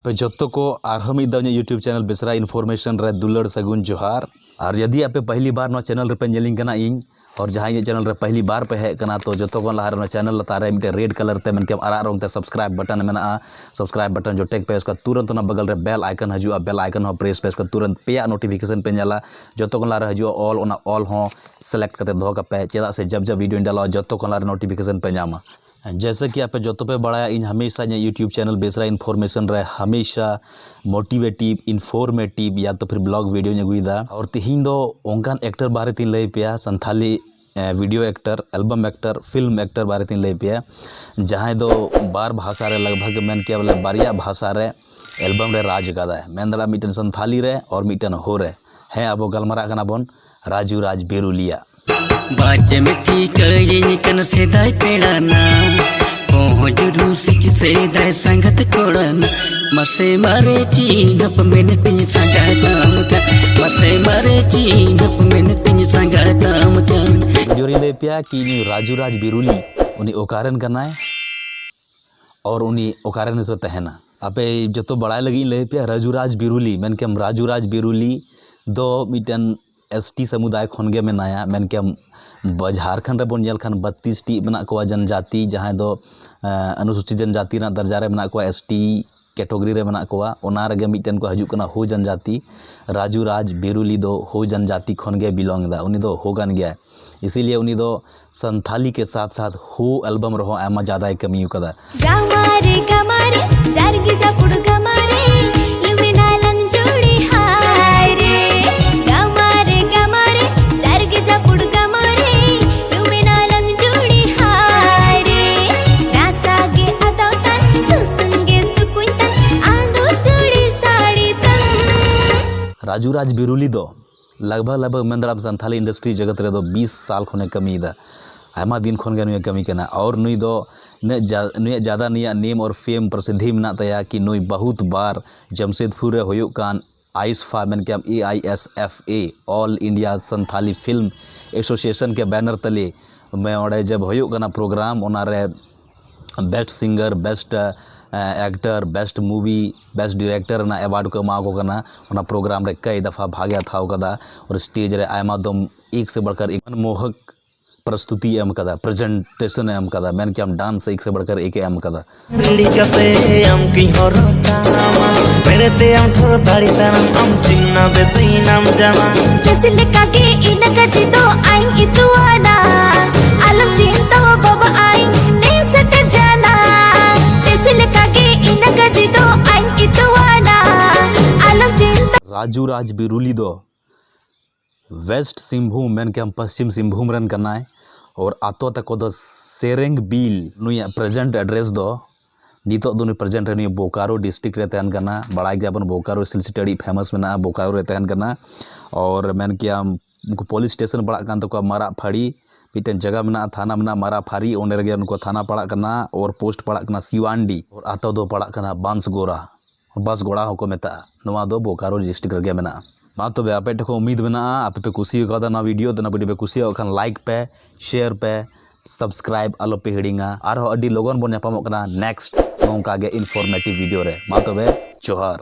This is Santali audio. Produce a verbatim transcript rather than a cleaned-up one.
ᱟᱯᱮ ᱡᱚᱛᱚ ᱠᱚ ᱟᱨᱦᱚᱸ ᱢᱤᱫ ᱫᱷᱟᱣ ᱤᱧᱟᱹᱜ YouTube channel ᱵᱮᱥᱨᱟ Information ᱨᱮ ᱫᱩᱞᱟᱹᱲ ᱥᱟᱹᱜᱩᱱ ᱡᱚᱦᱟᱨ᱾ ᱟᱨ ᱡᱩᱫᱤ ᱟᱯᱮ ᱯᱟᱹᱦᱤᱞᱤ ᱵᱟᱨ ᱱᱚᱣᱟ channel ᱨᱮᱯᱮ ᱧᱮᱞᱤᱧ ᱠᱟᱱᱟ ᱤᱧ, ᱟᱨ ᱡᱟᱦᱟᱸᱭ ᱤᱧᱟᱹᱜ channel ᱨᱮ ᱯᱟᱹᱦᱤᱞᱤ ᱵᱟᱨ ᱯᱮ ᱦᱮᱡ ᱠᱟᱱᱟ, ᱛᱚ ᱡᱚᱛᱚ ᱠᱷᱚᱱ ᱞᱟᱦᱟ ᱨᱮ ᱱᱚᱣᱟ channel ᱞᱟᱛᱟᱨ ᱨᱮ ᱢᱤᱫᱴᱮᱱ red colour ᱛᱮ ᱢᱮᱱ ᱠᱮᱭᱟᱢ ᱟᱨᱟᱜ ᱨᱚᱝ ᱛᱮ subscribe button ᱢᱮᱱᱟᱜᱼᱟ, subscribe button ᱡᱚᱴᱮᱫ ᱯᱮ᱾ ᱩᱥᱠᱮ ᱵᱟᱫ ᱛᱩᱨᱟᱹᱱᱛ ᱚᱱᱟ ᱵᱟᱜᱟᱞ ᱨᱮ bell icon ᱦᱤᱡᱩᱜᱼᱟ, bell icon ᱦᱚᱸ press ᱯᱮ᱾ ᱩᱥᱠᱮ ᱵᱟᱫ ᱛᱩᱨᱟᱹᱱᱛ ᱯᱮᱭᱟᱜ notification ᱯᱮ ᱧᱮᱞᱟ᱾ ᱡᱚᱛᱚ ᱠᱷᱚᱱ ᱞᱟᱦᱟ ᱨᱮ ᱦᱤᱡᱩᱜᱼᱟ all, ᱚᱱᱟ all ᱦᱚᱸ select ᱠᱟᱛᱮ ᱫᱚᱦᱚ ᱠᱟᱯᱮ, ᱪᱮᱫᱟᱜ ᱥᱮ ᱡᱟᱵ ᱡᱟᱵ video ᱤᱧ ᱰᱟᱞᱟᱣᱟ, ᱡᱚᱛᱚ ᱠᱷᱚᱱ ᱞᱟᱦᱟ ᱨᱮ notification ᱯᱮ ᱧᱟᱢᱟ᱾ ᱡᱮᱭᱥᱮ ᱠᱤ ᱟᱯᱮ ᱡᱚᱛᱚ ᱯᱮ ᱵᱟᱲᱟᱭᱟ, ᱤᱧ ᱦᱟᱢᱮᱥᱟ ᱤᱧᱟᱹᱜ YouTube channel ᱵᱮᱥᱨᱟ Information ᱨᱮ ᱦᱟᱢᱮᱥᱟ motivative, informative ᱭᱟ ᱛᱚ ᱯᱷᱤᱨ vlog video ᱧ ᱟᱹᱜᱩᱭᱮᱫᱟ᱾ ᱟᱨ ᱛᱤᱦᱤᱧ ᱫᱚ ᱚᱱᱠᱟᱱ actor ᱵᱟᱨᱮ ᱛᱤᱧ ᱞᱟᱹᱭ ᱯᱮᱭᱟ, ᱥᱟᱱᱛᱷᱟᱞᱤ, ᱮ, video actor, album actor, film actor ᱵᱟᱨᱮ ᱛᱤᱧ ᱞᱟᱹᱭ ᱯᱮᱭᱟ, ᱡᱟᱦᱟᱸᱭ ᱫᱚ ᱵᱟᱨ ᱵᱷᱟᱥᱟ ᱨᱮ ᱞᱟᱜᱽ ᱵᱷᱟᱜᱽ ᱢᱮᱱ ᱠᱮᱭᱟ ᱵᱚᱞᱮ ᱵᱟᱨᱭᱟ ᱵᱷᱟᱥᱟ ᱨᱮ album ᱨᱮ ᱨᱟᱡᱽ ᱟᱠᱟᱫᱟᱭ᱾ ᱢᱮᱱ ᱫᱟᱲᱮᱭᱟᱜᱼᱟ ᱢᱤᱫᱴᱮᱱ ᱥᱟᱱᱛᱷᱟᱞᱤ ᱨᱮ ᱟᱨ ᱢᱤᱫᱴᱮᱱ ᱦᱳ ᱨᱮ᱾ ᱦᱮᱸ, ᱟᱵᱚ ᱜᱟᱞᱢᱟᱨᱟᱜ ᱠᱟᱱᱟ ᱵᱚᱱ ᱨᱟᱡᱩ ᱨᱟᱡᱽ ᱵᱤᱨᱩᱞᱤᱭᱟᱜ᱾ ᱵᱟᱪᱮᱢ ᱴᱷᱤᱠᱟᱹᱭᱤᱧ ᱠᱟᱱᱟ ᱥᱮᱫᱟᱭ ᱯᱮᱲᱟ ᱱᱟ, ᱯᱚᱦᱚᱡ ᱨᱩᱥᱤᱠ ᱥᱮᱫᱟᱭ ᱥᱟᱸᱜᱟᱛ ᱠᱚᱲᱟ ᱱᱟ᱾ ᱢᱟᱥᱮ ᱢᱟᱨᱮ ᱪᱤᱱᱦᱟᱹᱯ ᱢᱮᱱᱛᱤᱧ ᱥᱟᱸᱜᱟᱛᱟᱢ ᱠᱟᱱ, ᱢᱟᱥᱮ ᱢᱟᱨᱮ ᱪᱤᱱᱦᱟᱹᱯ ᱢᱮᱱᱛᱤᱧ ᱥᱟᱸᱜᱟᱛᱟᱢ ᱠᱟᱱ᱾ ᱡᱳᱨᱤᱧ ᱞᱟᱹᱭ ᱯᱮᱭᱟ ᱠᱤ ᱱᱩᱭ ᱨᱟᱡᱩ ᱨᱟᱡᱽ ᱵᱤᱨᱩᱞᱤ ᱩᱱᱤ ᱚᱠᱟᱨᱮᱱ ᱠᱟᱱᱟᱭ ᱟᱨ ᱩᱱᱤ ᱚᱠᱟᱨᱮ ᱱᱤᱛᱚᱜ ᱛᱟᱦᱮᱱᱟ? ᱟᱯᱮ ᱡᱚᱛᱚ ᱵᱟᱲᱟᱭ ᱞᱟᱹᱜᱤᱫ ᱤᱧ ᱞᱟᱹᱭ ᱯᱮᱭᱟ, ᱨᱟᱡᱩ ᱨᱟᱡᱽ ᱵᱤᱨᱩᱞᱤ, ᱢᱮᱱ ᱠᱮᱭᱟᱢ ᱨᱟᱡᱩ ᱨᱟᱡᱽ ᱵᱤᱨᱩᱞᱤ ᱫᱚ ᱢᱤᱫᱴᱮᱱ S T ᱥᱟᱢᱩᱫᱟᱭ ᱠᱷᱚᱱ ᱜᱮ ᱢᱮᱱᱟᱭᱟ᱾ ᱢᱮᱱ ᱠᱮᱭᱟᱢ ᱵᱟ-, ᱡᱷᱟᱲᱠᱷᱚᱸᱰ ᱨᱮᱵᱚᱱ ᱧᱮᱞ ᱠᱷᱟᱱ ᱵᱟᱛᱤᱥ ᱴᱤ ᱢᱮᱱᱟᱜ ᱠᱚᱣᱟ ᱡᱚᱱᱡᱟᱛᱤ, ᱡᱟᱦᱟᱸᱭ ᱫᱚ, ᱮ, ᱚᱱᱩᱥᱩᱪᱤᱛ ᱡᱚᱱᱡᱟᱛᱤ ᱨᱮᱱᱟᱜ ᱫᱟᱨᱡᱟ ᱨᱮ ᱢᱮᱱᱟᱜ ᱠᱚᱣᱟ, S T category ᱨᱮ ᱢᱮᱱᱟᱜ ᱠᱚᱣᱟ᱾ ᱚᱱᱟ ᱨᱮᱜᱮ ᱢᱤᱫᱴᱮᱱ ᱠᱚ ᱦᱤᱡᱩᱜ ᱠᱟᱱᱟ ᱦᱳ ᱡᱚᱱᱡᱟᱛᱤ᱾ ᱨᱟᱡᱩ ᱨᱟᱡᱽ ᱵᱤᱨᱩᱞᱤ ᱫᱚ ᱦᱳ ᱡᱚᱱᱡᱟᱛᱤ ᱠᱷᱚᱱ ᱜᱮ belong ᱮᱫᱟ, ᱩᱱᱤ ᱫᱚ ᱦᱳ ᱠᱟᱱ ᱜᱮᱭᱟᱭ᱾ ᱤᱥᱤᱞᱤᱭᱮ ᱩᱱᱤ ᱫᱚ ᱥᱟᱱᱛᱷᱟᱞᱤ ᱠᱮ ᱥᱟᱛᱷ ᱥᱟᱛᱷ ᱦᱳ album ᱨᱮᱦᱚᱸ ᱟᱭᱢᱟ ᱡᱟᱫᱟᱭ ᱠᱟᱹᱢᱤ ᱟᱠᱟᱫᱟ᱾ ᱜᱟᱢᱟᱨᱮ ᱜᱟᱢᱟᱨᱮ ᱡᱟᱨᱜᱤ ᱡᱟᱯᱩᱲ ᱜᱟᱢᱟᱨᱮ ᱞᱩᱢᱤᱱᱟ ᱞᱟᱝᱡᱩᱲᱤ ᱦᱟᱭ ᱨᱮ᱾ ᱜᱟᱢᱟᱨᱮ ᱜᱟᱢᱟᱨᱮ ᱡᱟᱨᱜᱤ ᱡᱟᱯᱩᱲ ᱜᱟᱢᱟᱨᱮ ᱞᱩᱢᱤᱱᱟ ᱞᱟᱝᱡᱩᱲᱤ ᱦᱟᱭ ᱨᱮ᱾ ᱨᱟᱥᱟ ᱜᱮ ᱟᱫᱚ ᱛᱟᱱ ᱥᱩᱥᱩᱱ ᱜᱮ ᱥᱩᱠᱩᱧ ᱛᱟᱱ ᱟᱸᱫᱚ ᱪᱩᱲᱤ ᱥᱟᱹᱲᱤ ᱛᱟᱱ᱾ ᱨᱟᱡᱩ ᱨᱟᱡᱽ ᱵᱤᱨᱩᱞᱤ ᱫᱚ ᱞᱟᱜᱽ ᱵᱷᱟᱜᱽ ᱞᱟᱜᱽ ᱵᱷᱟᱜᱽ ᱢᱮᱱ ᱫᱟᱲᱮᱭᱟᱜᱼᱟᱢ ᱥᱟᱱᱛᱷᱟᱞᱤ industry ᱡᱚᱜᱚᱛ ᱨᱮᱫᱚ ᱵᱤᱥ ᱥᱟᱞ ᱠᱷᱚᱱᱮ ᱠᱟᱹᱢᱤᱭᱮᱫᱟ᱾ ᱟᱭᱢᱟ ᱫᱤᱱ ᱠᱷᱚᱱ ᱜᱮ ᱱᱩᱭᱮ ᱠᱟᱹᱢᱤ ᱠᱟᱱᱟ᱾ ᱟᱨ ᱱᱩᱭ ᱫᱚ ᱱᱩᱭᱟᱜ ᱡᱟ-, ᱱᱩᱭᱟᱜ ᱡᱟᱫᱟ ᱱᱩᱭᱟᱜ name ᱟᱨ fame ᱯᱨᱚᱥᱤᱫᱷᱤ ᱢᱮᱱᱟᱜ ᱛᱟᱭᱟ ᱠᱤ ᱱᱩᱭ ᱵᱚᱦᱩᱛ ᱵᱟᱨ ᱡᱟᱢᱥᱮᱫᱽᱯᱩᱨ ᱨᱮ ᱦᱩᱭᱩᱜ ᱠᱟᱱ ᱟᱭᱤᱥᱯᱷᱟ, ᱢᱮᱱ ᱠᱮᱭᱟᱢ A I S F A, All India Santhali Film Association K banner ᱛᱟᱞᱮ ᱢᱮ ᱚᱸᱰᱮ ᱡᱟᱵ ᱦᱩᱭᱩᱜ ᱠᱟᱱᱟ program, ᱚᱱᱟᱨᱮ best singer, best, ᱟ, actor, best movie, best director ᱨᱮᱱᱟᱜ ᱮᱣᱟᱨᱰ ᱠᱚ ᱮᱢᱟ ᱠᱚ ᱠᱟᱱᱟ᱾ ᱚᱱᱟ ᱯᱨᱳᱜᱨᱟᱢ ᱨᱮ ᱠᱟᱹᱭ ᱫᱟᱯᱷᱟ ᱵᱷᱟᱜᱮ ᱦᱟᱛᱟᱣ ᱠᱟᱫᱟ᱾ ᱚᱨ ᱥᱴᱮᱡ ᱨᱮ ᱟᱭᱢᱟ ᱫᱚᱢ ᱮᱠ ᱥᱮ ᱵᱟᱲᱠᱟᱨ ᱮᱠ ᱢᱚᱱᱢᱳᱦᱚᱠ ᱯᱨᱚᱥᱛᱩᱛᱤ ᱮᱢ ᱠᱟᱫᱟ, ᱯᱨᱮᱡᱮᱱᱴᱮᱥᱚᱱ ᱮ ᱮᱢ ᱠᱟᱫᱟ, ᱢᱮᱱ ᱠᱮᱭᱟᱢ ᱰᱟᱱᱥ ᱮᱠ ᱥᱮ ᱵᱟᱲᱠᱟᱨ ᱮᱠ ᱮ ᱮᱢ ᱠᱟᱫᱟ᱾ ᱨᱮᱰᱤ ᱠᱟᱛᱮ ᱟᱢ ᱠᱤᱧ ᱦᱚᱨᱚᱜ ᱛᱟᱢᱟ, ᱯᱮᱲᱮ ᱛᱮ ᱟᱢ ᱴᱷᱚᱨ ᱫᱟᱲᱮ ᱛᱟᱱᱟᱢ, ᱟᱢ ᱪᱤᱱᱱᱟ ᱵᱮᱥᱤᱱᱟᱢ ᱡᱟᱢᱟ᱾ ᱡᱮᱥᱮ ᱞᱮᱠᱟ ᱜᱮ ᱤᱱᱟᱹ ᱜᱟᱡᱤ ᱫᱚ ᱟᱭᱤᱧ ᱤᱛᱩᱣᱟᱱᱟ, ᱟᱞᱚᱢ ᱪᱤᱱᱛᱟᱹᱣᱟ ᱵᱟᱵᱟ ᱟᱭᱤᱧ ᱱᱮ ᱥᱮᱴᱮᱨ ᱡᱟᱱᱟ᱾ ᱡᱮᱥᱮ ᱞᱮᱠᱟ ᱜᱮ ᱤᱱᱟᱹ ᱜᱟᱡᱤ ᱫᱚ ᱟᱭᱤᱧ ᱤᱛᱩᱣᱟᱱᱟ, ᱟᱞᱚᱢ ᱪᱤᱱᱛᱟᱹ ᱨᱟᱡᱩ ᱨᱟᱡᱽ ᱵᱤᱨᱩᱞᱤ ᱫᱚ ᱣᱮᱥᱴ ᱥᱤᱝᱵᱷᱩᱢ, ᱢᱮᱱ ᱠᱮᱭᱟᱢ ᱯᱚᱥᱪᱤᱢ ᱥᱤᱝᱵᱷᱩᱢ ᱨᱮᱱ ᱠᱟᱱᱟᱭ᱾ ᱟᱨ ᱟᱛᱳ ᱛᱟᱠᱚ ᱫᱚ ᱥᱮᱨᱮᱝ ᱵᱤᱞ᱾ ᱱᱩᱭᱟᱜ ᱯᱨᱮᱡᱮᱱᱴ ᱮᱰᱨᱮᱥ ᱫᱚ, ᱱᱤᱛᱚᱜ ᱫᱚ ᱱᱩᱭ ᱯᱨᱮᱡᱮᱱᱴ ᱨᱮ ᱱᱩᱭ ᱵᱳᱠᱟᱨᱳ ᱰᱤᱥᱴᱨᱤᱠᱴ ᱨᱮ ᱛᱟᱦᱮᱱ ᱠᱟᱱᱟ᱾ ᱵᱟᱲᱟᱭ ᱜᱮᱭᱟᱵᱚᱱ ᱵᱳᱠᱟᱨᱳ ᱥᱤᱞ ᱥᱤᱴᱤ ᱟᱹᱰᱤ ᱯᱷᱮᱢᱟᱥ ᱢᱮᱱᱟᱜᱼᱟ, ᱵᱳᱠᱟᱨᱳ ᱨᱮ ᱛᱟᱦᱮᱱ ᱠᱟᱱᱟ᱾ ᱟᱨ ᱢᱮᱱ ᱠᱮᱭᱟᱢ ᱩᱱᱠᱩ ᱯᱩᱞᱤᱥ ᱥᱴᱮᱥᱚᱱ ᱯᱟᱲᱟᱜ ᱠᱟᱱ ᱛᱟᱠᱚᱣᱟ ᱢᱟᱨᱟᱜ ᱯᱷᱟᱹᱲᱤ, ᱢᱤᱫᱴᱮᱱ ᱡᱟᱭᱜᱟ ᱢᱮᱱᱟᱜᱼᱟ, ᱛᱷᱟᱱᱟ ᱢᱮᱱᱟᱜᱼᱟ ᱢᱟᱨᱟᱜ ᱯᱷᱟᱹᱲᱤ, ᱚᱸᱰᱮ ᱨᱮᱜᱮ ᱩᱱᱠᱩ ᱛᱷᱟᱱᱟ ᱯᱟᱲᱟᱜ ᱠᱟᱱᱟ᱾ ᱟᱨ ᱯᱳᱥᱴ ᱯᱟᱲᱟᱜ ᱠᱟᱱᱟ ᱥᱤᱣᱟᱱᱰᱤ, ᱟᱨ ᱟᱛᱳ ᱫᱚ ᱯᱟᱲᱟᱜ ᱠᱟᱱᱟ ᱵᱟᱸᱥᱜᱳᱲᱟ, ᱵᱟᱸᱥᱜᱳᱲᱟ ᱦᱚᱸᱠᱚ ᱢᱮᱛᱟᱜᱼᱟ᱾ ᱱᱚᱣᱟ ᱫᱚ ᱵᱳᱠᱟᱨᱳ ᱰᱤᱥᱴᱨᱤᱠᱴ ᱨᱮᱜᱮ ᱢᱮᱱᱟᱜᱼᱟ᱾ ᱢᱟ ᱛᱚᱵᱮ ᱟᱯᱮ ᱴᱷᱮᱱ ᱠᱷᱚᱱ ᱩᱢᱤᱫ ᱢᱮᱱᱟᱜᱼᱟ, ᱟᱯᱮ ᱯᱮ ᱠᱩᱥᱤ ᱟᱠᱟᱫᱟ ᱱᱚᱣᱟ ᱵᱷᱤᱰᱤᱭᱳ, ᱛᱚ ᱱᱚᱣᱟ ᱵᱷᱤᱰᱤᱭᱳ ᱯᱮ ᱠᱩᱥᱤᱭᱟᱜ ᱠᱷᱟᱱ ᱞᱟᱭᱤᱠ ᱯᱮ, ᱥᱮᱭᱟᱨ ᱯᱮ, ᱥᱟᱵᱥᱠᱨᱟᱭᱤᱵ ᱟᱞᱚ ᱯᱮ ᱦᱤᱲᱤᱧᱟ᱾ ᱟᱨᱦᱚᱸ ᱟᱹᱰᱤ ᱞᱚᱜᱚᱱ ᱵᱚᱱ ᱧᱟᱯᱟᱢᱚᱜ ᱠᱟᱱᱟ ᱱᱮᱠᱥᱴ ᱱᱚᱝᱠᱟ ᱜᱮ ᱤᱱᱯᱷᱚᱨᱢᱮᱴᱤᱵᱷ ᱵᱷᱤᱰᱤᱭᱳ ᱨᱮ᱾ ᱢᱟ ᱛᱚᱵᱮ ᱡᱚᱦᱟᱨ᱾